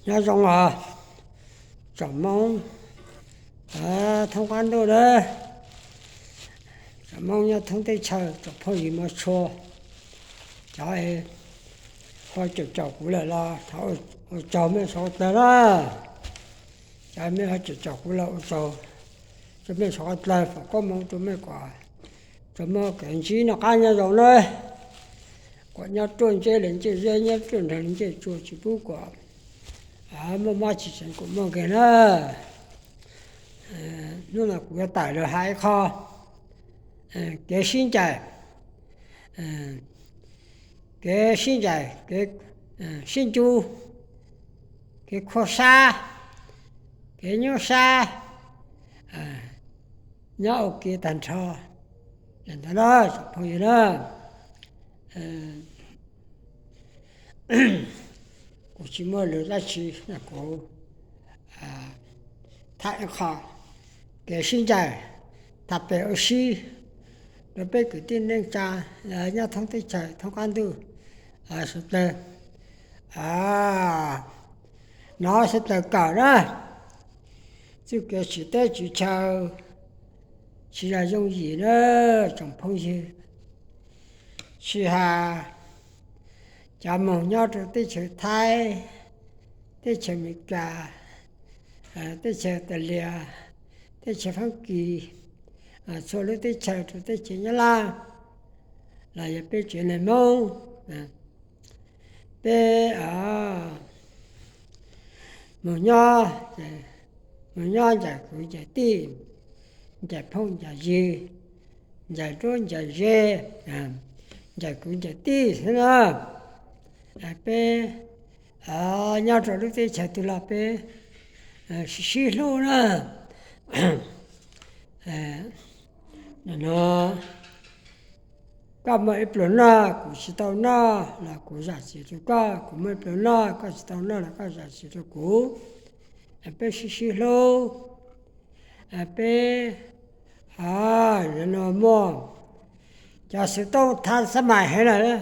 Nyob zoo os, tsoom Hmoob thoob qab ntuj na, tsoom Hmoob nyob thoob teb chaws, tsoom phooj ywg mog tshua, cov ho caum caum kuv lawm los thov ua tsaug mej sawv daws na. Cov mej ho caum caum kuv los ua tsaug rau mej sawv daws, foom koob hmoov rau mej kom tsuas muaj kev ntsib noj qab nyob zoo na. Kom nyob ruaj ntseb li ntsej zeb, nyob ruaj nrag li ntsej tsua, tsis pub kom muaj mob tsis tseem kom muaj nkeeg na. Hnub no kuv yuav tawm los hais ib qho kev sib ncaim, kev sib ncaim, kev sib ncu, kev khuab sab, kev nyuaj sab nyob ua ke tag nrho li ntawd na tsoom phooj ywg na. Kuv tsis muaj lus dab tsi, kuv tham ib qho kev sib ncaim, tham pem ua si rau peb kwv tij neej tsa nyob thoob teb chaws thoob qab ntuj sawv daws, hnov sawv daws kawm na. Txuj kev tsiv teb tsiv chaw tsis yog yooj yim na tsoom phooj ywg. Tsis has cov Hmoob nyob rau teb chaws Thaib, teb chaws Amelikas, teb chaws Australia, teb chaws Fab Kis, txhua lub teb chaws rau teb chaws Nyab Laj, los yog peb tsev neeg Hmoob, peb mus nyob, mus nyob ncaim kwv ncaim tij, ncaim phooj ncaim ywg, ncaim nruab ncaim ze, ncaim kwv ncaim tij xwb na. Peb nyob rau lub teb chaws twg los peb sib sib hlub na. No, koj muaj ib pluag noj kuv tsis tau noj los kuv zam txim rau koj, kuv muaj ib pluag noj koj tsis tau noj los koj zam txim rau kuv. Peb sib sib hlub, peb no muaj cov xov tooj thab xab mais heev lawm,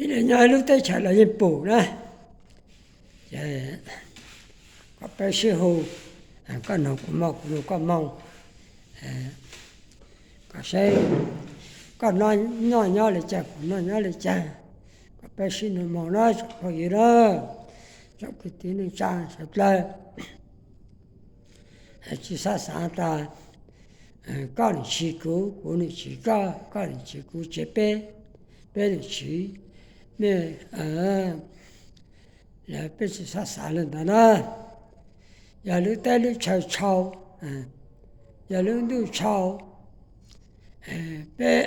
ib leeg nyob ib lub teb chaws los yeej pum na. Ces kom peb sib hu, koj nug kuv mog, kuv nug koj mog, kom saib koj noj nyob li cas, kuv noj nyob li cas, kom peb sib nug moo na tsoom phooj ywg na, tsoom kwv tij neej tsa sawv dlawg. Tsis txhob xav tas koj nws tsiv kuv, kuv nws tsiv koj, koj nws tsiv kuv, tsev peb, peb nws tsiv mej, peb tsis txhob xav li ntawd na. Yog lub teb lub chaw tshau, yog lub ntuj tshau, peb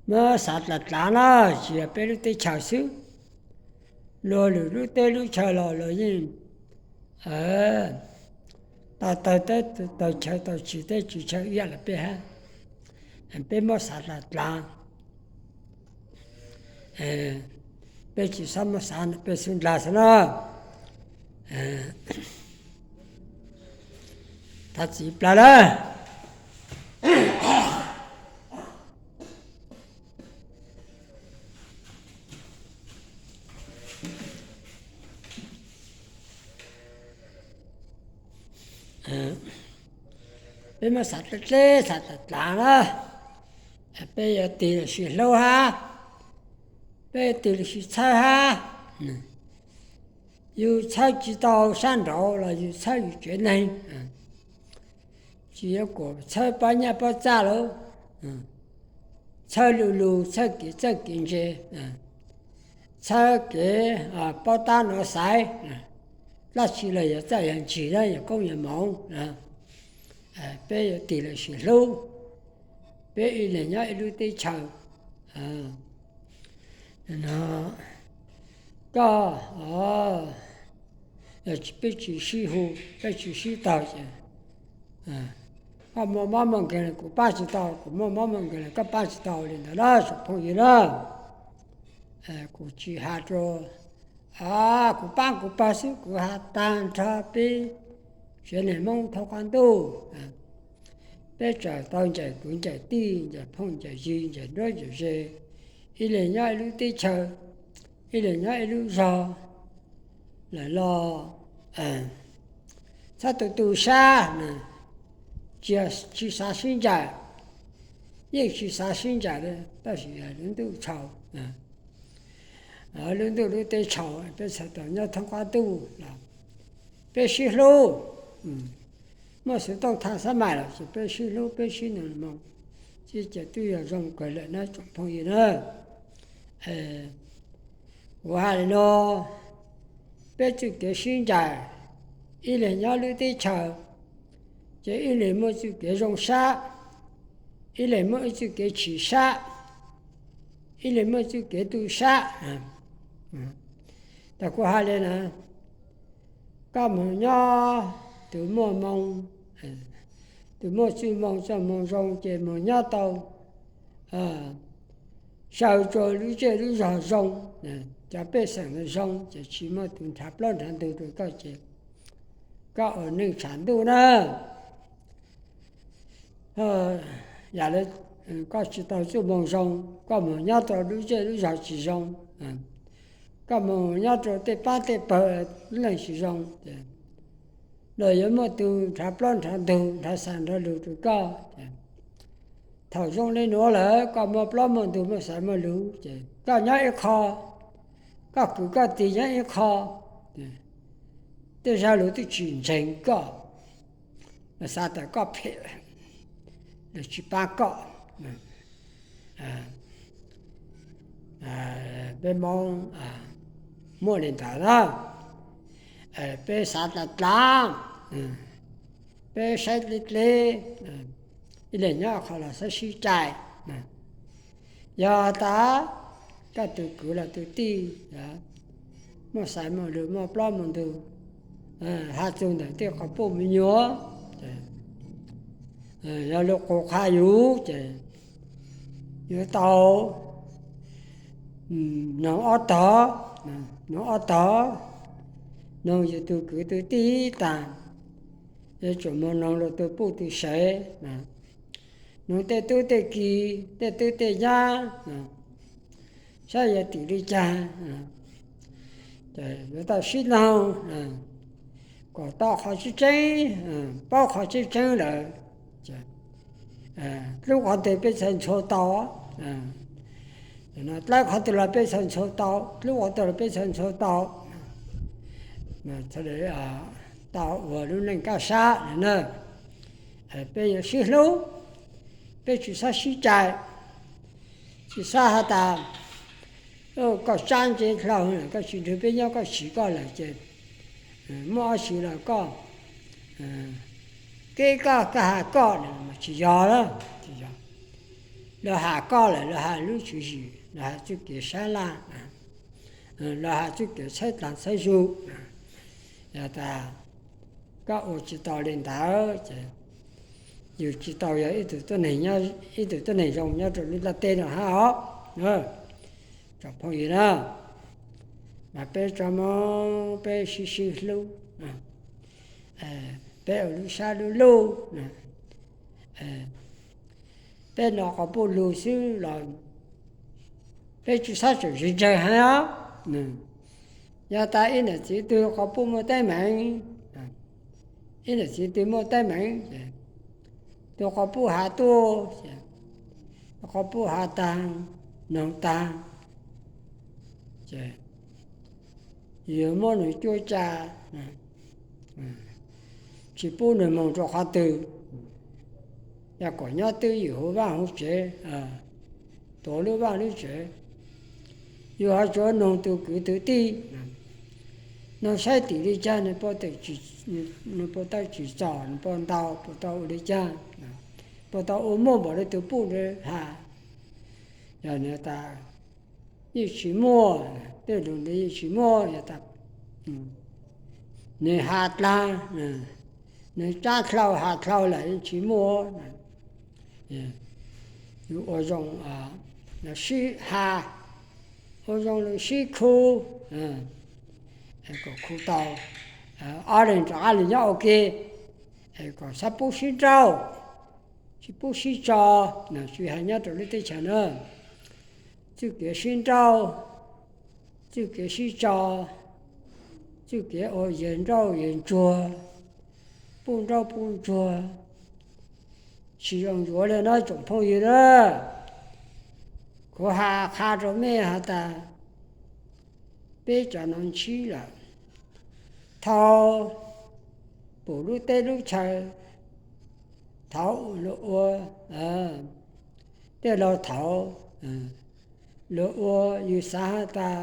muab xav dlav dlav na, tsis yog peb lub teb chaws xwb, luag lwm lub teb lub chaw los luag yeej tau tawg teb tawg chaw, tau tsiv teb tsiv chaw ib yam li peb hab. Peb muab xav dlav dlav, peb tsis txhob muab xav peb xub ndlag xwb na. Thov txim plawg lawm. Peb muab xav dleb dleb xav dlav dlav na, peb yuav tig los sis hlub hab, peb yuav tig los sis txhawb hab. Yus txhawb tsis tau sab nraud los yus txhawb yus tsev neeg, tsis yuav kom txhawb pob nyaj pob txaj lauj, txhawb lu lug, txhawb kev txawj kev ntse, txhawb kev paub tab nov xaiv, dab tsi los yog txawj yog ntsim na, yog koob yog hmoov. Peb yuav tig los sis hlub, peb ib leeg nyob ib lub teb chaws. Koj, yog peb tsis sib hu, peb tsis sib taug ces koj muaj mob muaj nkeeg los kuv pab tsis tau, kuv muaj mob muaj nkeeg los koj pab tsis tau li ntawd na tsoom phooj ywg na. Kuv tsis has rau kuv pab kuv pawg xwb, kuv has tag nrho peb tsev neeg Hmoob thoob qab ntuj. Peb txawm tau ncaim kwv ncaim tij, ncaim phooj ncaim ywg, ncaim nruab ncaim ze, ib leeg nyob ib lub teb chaws, ib leeg nyob ib lub zog lawm los txhob tu tu sab, tsis xav sib ncaim, yeej tsis xav sib ncaim li, tab sis lub ntuj txhaum, lub ntuj lub teb txhaum, peb txhais tos nyob thoob qab ntuj los peb sib hlub, muaj xov tooj tham xab mais los ces peb sib hlub peb sib nug moo, ces twb yog zoo kawg lawm na tsoom phooj ywg na. Kuv hais li no, peb txuj kev sib ncaim, ib leeg nyob lub teb chaws, ces ib leeg muaj txuj kev zoo sab, ib leeg muaj ib txuj kev chim sab, ib leeg muaj txuj kev tu sab. Tau kuv hais li na, koj mus nyob tus muaj moo, tus muaj txuj moo txoj moo zoo ces mus nyob tau, saw rua lub zej lub zog zoo, cov pej xeem zoo, ces tsis muaj tus nrhav plaub nrhav ntug rau koj ces koj ua neej tshav ntuj na. Yam li koj tsis tau txuj moo zoo, koj mus nyob rau lub zej lub zog tsis zoo, koj mus nyob rau tej pab tej pawg lub neej tsis zoo, los yuav muaj tus nrhav plaub nrhav ntug nrhav xaiv nrhav lus rau koj. Thaum zoo li nuav lawm koj muaj plaub muaj ntug muaj xaiv muaj lus ces koj nyob ib qho, koj kwv koj tij nyob ib qho, tej zaj lus twb tsis ntseeg koj, xav tas koj phem, lawv tsis pab koj. Peb Moob muaj li ntawd na, peb xav tas dlav, peb saib dleb dleb, ib leeg nyob qhov los xav sib cais. Yog tas koj tus kwv los tus tij muaj xaiv muaj lus muaj plaub muaj ntug, has txug ntawm tej qhov puj me nyuam, yog lug qus qha yus ces yuav tau noog ob tog, noog ob tog, noog yus tus kwv tus tij tas, yuav tsum moog noog lug tus puj tus sev, noog tej tub tej ki, tej tub tej nyab, saib yuav tim li caag, yuav tau sib noog kom tau qhov tseeb tseeb, paub qhov tseeb tseeb lawm, dlub qhov twg peb txhaj ntxhua tau, dlawb qhov twg los peb txhaj ntxhua tau, dlub qhov twg los peb txhaj ntxhua tau, tau ua lub neej kaj sab na. Peb yuav sib hlub, peb tsis xob sib cais, tsis xob has tas koj tsab ntse dlhau, koj tsis nrug peb nyob, koj sim koj lawm ces muaj ob si los koj keb koj, koj has koj, tsis yog, tsis yog. Lawv has koj lawm, lawv has lub tswv yim, lawv has txuj kev sab laj, lawv has txuj kev txhawb dlaag txhawb zug. Yog tas koj ua tsis tau li ntawd ces yus tsis tau yog ib tug tuab neeg zoo nyob rau lub nplaj teb no hab os. Tsoom phooj ywg na, mas peb tsoom Moob peb sib sib hlub, peb ua lub sab lub luj, peb nov quas puj lug xwb los peb tsis xob tseem zig ntsawg heev os. Yog tas ib niam txiv tug quas puj muaj teeb meem, ib niam txiv tug muaj teeb meem, tug quas puj has tuaj, quas puj has taag, noog taag, ces yuav muab nwg cuab tsa, tsis pub nwg moog rau qhov twg. Yog kom nyob twj ywm huv vaaj huv tsev, tuav lub vaaj lub tsev, yus ho tsuav noog tug kwv tug tij, noog saib tim li caag nwg puas tau tsim txom, nwg puas ntau, puas tau ua li caag, puas tau ua muaj npaum li tug puj ntawd has. Yog nwg tas yeej tsis muaj, tej lug ntawd yeej tsis muaj, yog tas nwg has dlaag, nwg tsab dlhau has dlhau lawm yeej tsis muaj. Yus ua zoo sib has, ua zoo lug sib khu, kom khu tau, ob leeg rov qaab lug nyob ua ke, kom txhob pub sib nrauj, tsis pub sib tso, tsis has nyob rau lub teb chaws na. Txuj kev sib nrauj, txuj kev sib tso, txuj kev ua yawg nrauj yawg ntsuag, puj nrauj puj ntsuag, tsis zoo yuav li no tsoom phooj ywg na. Kuv has qha rau mej has tas, peb cov no ntsib lawm, thaum pum lub teb lub chaw, thaum luag ua, tej laug thaum luag ua, yus xav has tas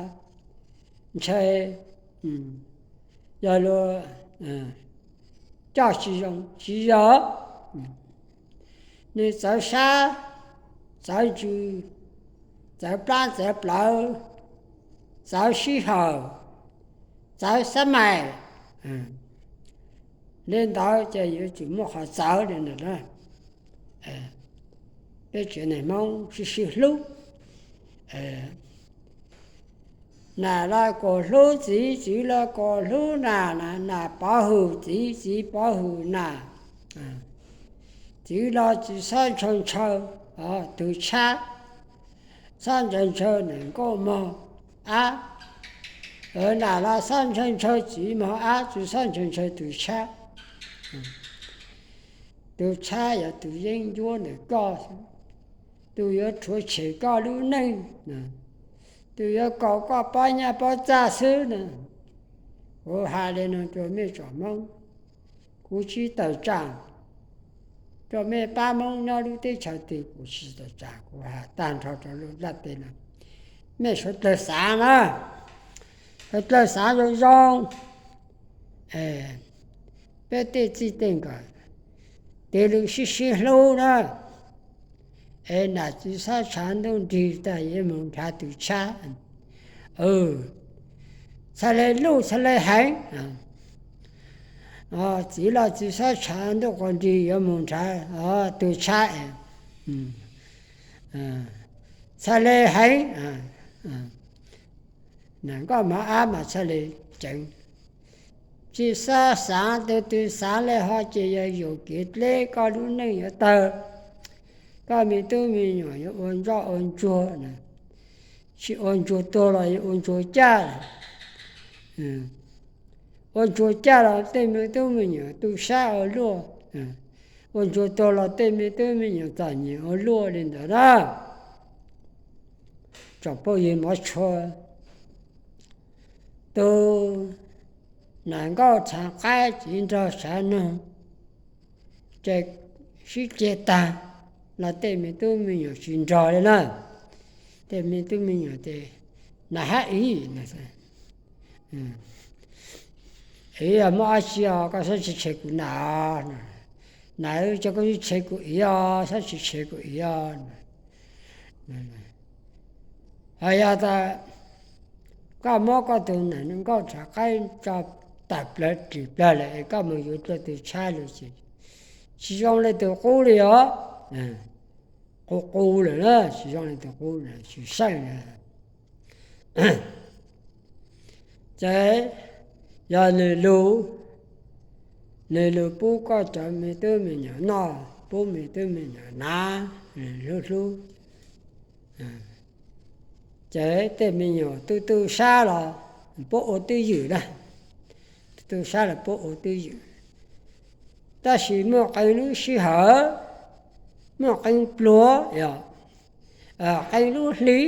ntshe yog luag coj tsis zoo, tsis yog. Nws txawv sab, txawv ntsws, txawv plab txawv plawv, txawv sij hawm, txawv xab mais, li ntawd ces yuav tsum muaj qhov txawv li ntawd na. Peb tsev neeg Hmoob sib sib hlub, nas los kom hlub txiv, txiv los kom hlub nas, nas pov hwm txiv, txiv pov hwm nas. Txiv los tsis txhob ntshaw ntshaw tus tshab, txhob ntshaw ntshaw niam nkauj mog ab. Nas los txhob ntshaw ntshaw txiv mog ab, tsis txhob ntshaw ntshaw tus tshab. Tus tshab yog tus yeeb ncuab ntawm koj, tus yuav rhuav tshem koj lub neej, tus yuav kaus koj pob nyaj pob txaj xwb na. Kuv has li no rau mej tsoom Hmoob, kuv tsis tawm tsam rau mej pab Hmoob nyob lub teb chaws twg, kuv tsis tawm tsam, kuv has tag nrho rau lub nplaj teb no. Mej suav dlawg xav na, suav dlawg xav zoo zoo, peb tej txij tej nkawm tes lus sib sib hlub na. Es nam tsis txhob tshav ntuj nrig tas yuav mus nrhav tus tshab. Txhaj le luj txhaj le heev. Txiv los tsis txhob tshav ntuj quas nrig yuav mus nrhav tus tshab. Txhaj le heev. Nas nkauj mov ab mas txhaj le ceev. Tsis txhob xaav tus twg, xaav le ho ces yog yuam kev dleb koj lub neej yuav tawg. Koj me tub me nyuam yuav ua ntsoj ua ntsuag, tsis ua ntsuag tuag los yuav ua ntsuag caj. Ua ntsuag caj los tej me tub me nyuam tu sab ua luaj, ua ntsuag tuag los tej me tub me nyuam txom nyem ua luaj li ntawd na. Tsoom phooj ywg mov tshua, tus nas nkauj tshav qaib txiv nrog tshav noog, ces sib ceg tag los tej me tub me nyuam tsis nrog li na. Tej me tub me nyuam ces nas hab iv, iv yog muaj dab tsi os, koj txhob tsis tshev kuv nas, nas, koj tsis tshev kuv iv os, txhob tsis tshev kuv iv os. Ho yog tas koj muab koj tus nas nkauj tshav qaib tso tawm plawg ris plawg lawm es koj mus yuav dua tus tshab lawm ces tsis zoo li tus qub li os. Qub qub lawm na, tsis zoo li tus qub, tsis seej li. Ces yog nws lus, nws lus pub koj cov me tub me nyuam noj, pub me tub me nyuam hnav, hlub hlub. Ces tej me nyuam tu tu sab los puab ua twj ywm na, tu tu sab los puab ua twj ywm. Tab sis muaj qee lub sij hawm, muaj qee pluag, qee lub hli,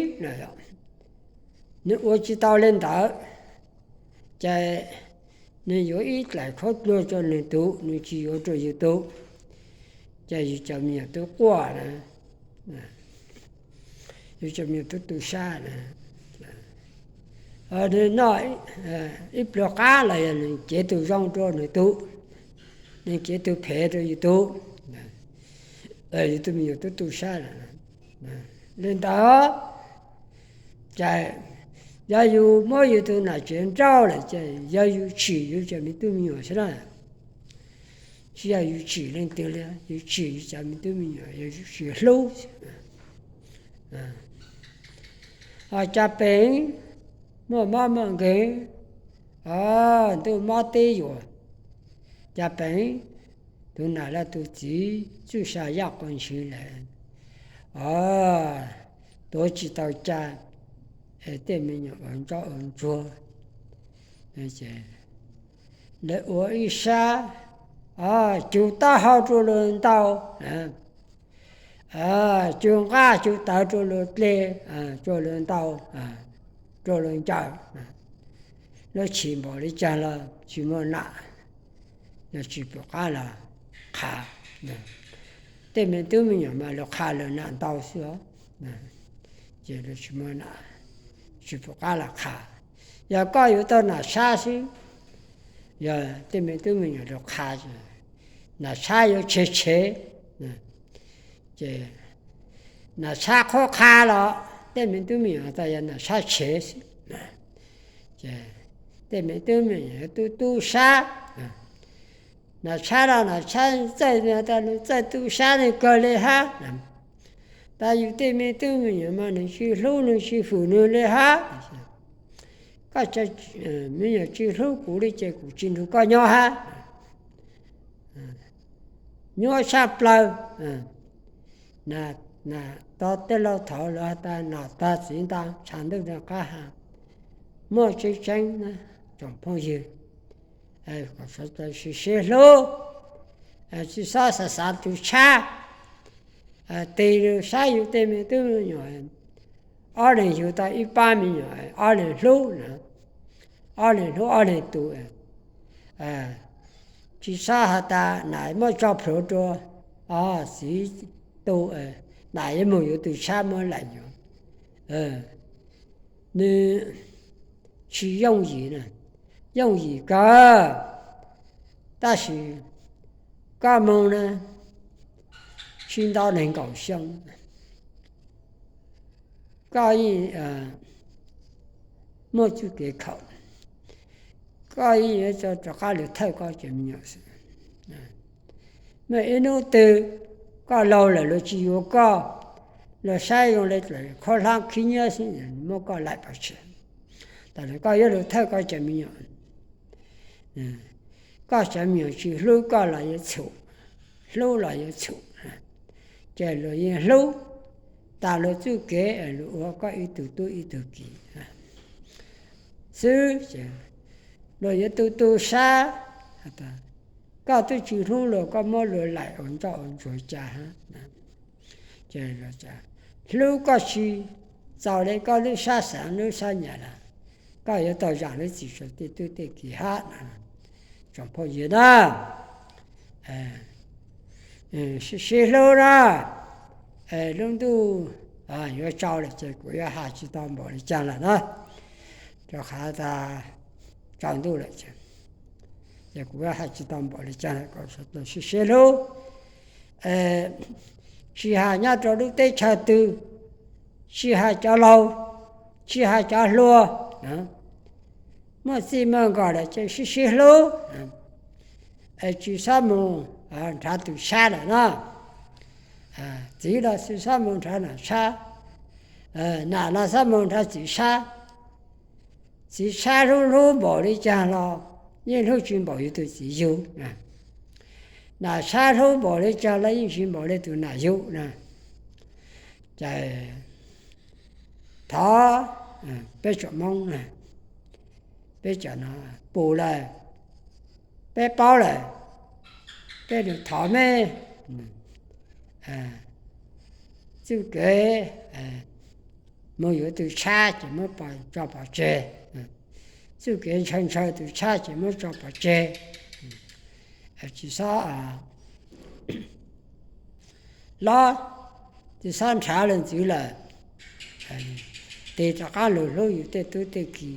nws ua tsis tau li ntawd, ces nws yuav ib daim khaub dluag rau nws tus, nws tsis yuav rau yus tus, ces yus cov me nyuam twb quaj na, yus cov me nyuam twb tu sab na. Nws noj ib pluag qab los yog nws cev tus zoo rau nws tus, nws cev tus phem rau yus tus, yus tus me nyuam twb tu sab lawm. Li ntawd, ces yog yus muab yus tus nam tsev nrauj lawm ces yog yus tsim yus cov me tub me nyuam xwb na. Tsis yog yus tsim leej twg li, yus tsim yus cov me tub me nyuam, yog yus tsis hlub. Ho cas peem muaj mob muaj nkeeg, ntuj mob teb yuam, cas peem tus nam los tus txiv txuj sa yaj quas ntshis lawm, tuav tsis tau cai, tej me nyuam ua ntsoj ua ntsuag, lawv ua ib sab, cug taub hau rau luag ntaus, cug nqaj cug tawv rau luag dle, rau luag ntaus, rau luag ncaws. Lub tshis npaum li cas los tsis muaj nam, los tsis pom qab los qha. Tej me tub me nyuam mas luag qha luag nam ntau xwb os. Ces luag tsis muaj nam, tsis pom qab los qha. Yog koj yuav tau nam sab xwb, yog tej me tub me nyuam luag qha, nam sab yuav tshev tshev. Ces nam sab qhuab qha los tej me tub me nyuam tas yog nam sab tshev xwb. Ces tej me tub me nyuam yuav tu tu sab. Nam sab los nam sab txawj, tas nws txawj tu sab nws kawg li hab. Tas yus tej me tub me nyuam mas nws tsis hlub nws tsis hwm nws li hab. Koj, me nyuam tsis hlub kuv li ces kuv tsis nrug koj nyob hab. Nyuaj tshaj plaws. Tog tej laug thaud lawv has tas nam tog txiv ntoo tshav ntuj nraag qab ha, muaj tseeb tseeb na tsoom phooj ywg. Kom sawv daws sim siv hlub, tsis txhob xav xav tu tshab. Tig lug saib yus tej me tub me nyuam, ob leeg yug tau ib pab me nyuam ob leeg hlub na, ob leeg hlub ob leeg tu. Tsis txhob has tas nam muab tso plhuav rua txiv tu, nam yuav moog yuav tus tshab muab laim yuav. Nws tsis yooj yim, yooj yim kawg, tab sis koj moog na, sib ntaub neeg nkaum xyoo, koj yeej muaj txuj kev khaum, koj yeej yuav rov qab lug thawj koj cov me nyuam xwb. Muaj ib hnub twg koj laug lawm luag tsis yuav koj, luag saib zoo le khaub hlab khib nyiab xwb muab koj laim pov tseg, tas koj yuav lug thawj koj cov me nyuam. Koj cov me nyuam tsis hlub koj los yuav txhum, hlub los yuav txhum, ces luag yeej hlub tas luag txuj kev es luag ua koj ib tug tub ib tug ki xwb. Luag yuav tu tu sab, koj twb tsis hlub luag koj muab luag laim ua ntsoj ua ntsuag cas hab. Ces hlub koj tsis txaus le koj lub sab xeev lub sab nyam los koj yuav tau zam lub txim rua tej tub tej ki hab. Tsoom phooj ywg na, sib hlub na, lub ntuj yuav tsau lawm ces kuv yuav has tsis tau npaum li cas lawm na, rau qhov tas tsau ntuj lawm ces kuv yuav has tsis tau npaum li cas, kom sib sib hlub, tsis has nyob rau lub teb chaws twg, tsis has cov laug, tsis has cov hluas, muaj txij muaj nkawm lawm ces sib sib hlub, es tsis txhob mus nrhav tus tshab lawm na. Txiv los tsis txhob mus nrhav nam tshab, nam los txhob mus nrhav txiv tshab. Txiv tshab hlub hlub npaum li cas los yeej hlub tsis npaum yug tus txiv yug. Nam tshab hlub npaum li cas los yeej tsis npaum li tus nam yug na. Ces thov peb tsoom Hmoob, peb cov no pum lawm, peb paub lawm, peb lug thov mej, txuj kev mus yuav tus tshab ces muab tso pov tseg, txuj kev ntshaw ntshaw tus tshab ces muab tso pov tseg, tsis txhob lob, tsis txhob nrhav leej txiv lawm, tig rov qab lug hlub yus tej tub tej ki,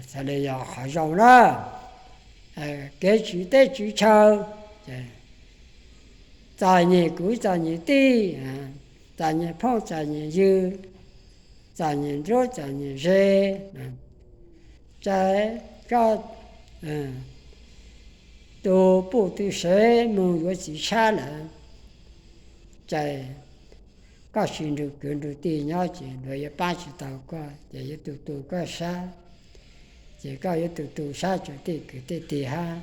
txhad le yog qhov zoo na. Kev tswv teb tswv chaw, txom nyem kwv txom nyem tij, txom nyem phooj txom nyem ywg, txom nyem nruab txom nyem ze, txawm koj tus puj tus sev mus yuav txiv tshab lawm, ces koj tsis nrug kwv nrug tij nyob ces luag yuav pab tsis tau koj ces yuav tu tu koj sab, ces koj yuav tu tu sab rua tej kwv tej tij hab.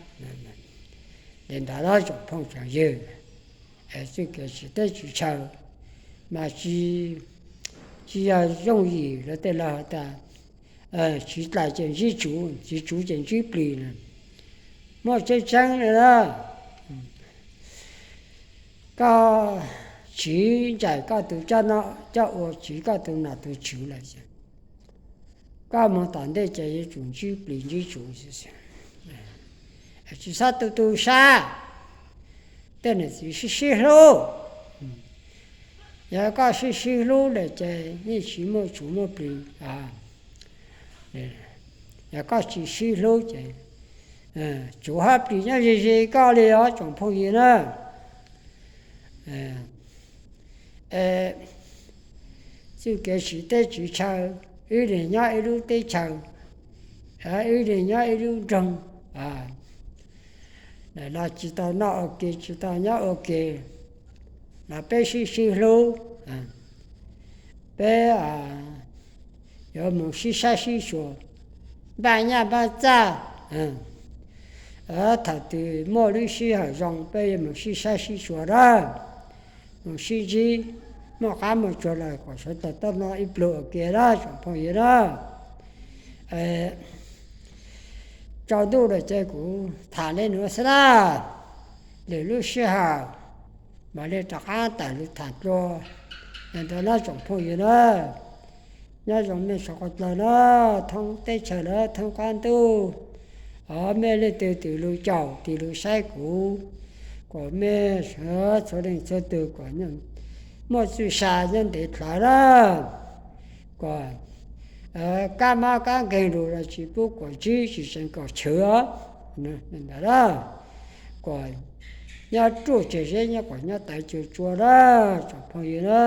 Li ntawd tsoom phooj tsoom ywg, es txuj kev tswv teb tswv chaw mas tsis, tsis yog yooj yim los tej laug has tas, tsiv dlais ces ntsib tsuv, tsiv tsuv ces ntsib plis na. Muaj tseeb tseeb li na. Koj tsiv ncaim koj tus coj noj coj ua, tsiv koj tus nom tus tswv lawm, koj mus tom ntej ces yuav tsum ntsib plis ntsib tsuv. Tsis txhob tu tu siab, tej niam txiv sib sib hlub. Yog koj sib sib hlub lawm ces yeej tsis muaj tsuv muaj plis. Yog koj tsis sib hlub ces tsuv hab plis nyob ze ze koj li os tsoom phooj ywg na. Txuj kev tsiv teb tsiv chaw, ib leeg nyob ib lub teb chaws, ib leeg nyob ib lub nroog, los tsis tau noj ua ke tsis tau nyob ua ke, los peb sib sib hlub, peb yuav mus sib saib sib xyuas, npaj nyaj npaj txaj. Thaum twg muaj lub sij hawm zoo peb yuav mus sib saib sib xyuas na, mus sib ntsib, muaj qab muaj tsuag los kom sawv daws tuaj noj ib pluag ua ke na tsoom phooj ywg na. Tsaus ntuj lawm ces kuv tham li nuav xwb na, lwm lub sij hawm mam li rov qab tawm lug tham dlua ntawd na tsoom phooj ywg na. Nyob zoo mej sawv dlawg na, thoob teb chaws na thoob qab ntuj, mej leej twg tis lug caum tis lug saib kuv, kom mej sawv txhua leej txhua tug kom muaj txuj sa nyob ntev dlhawv na, kom kab mob kab nkeeg lug los tsis pub kuam ntsib tsis tseev kom tshwv os, kom nyob ruaj tseg zeb nyob kom nyob tawv cuag tsua na tsoom phooj ywg na.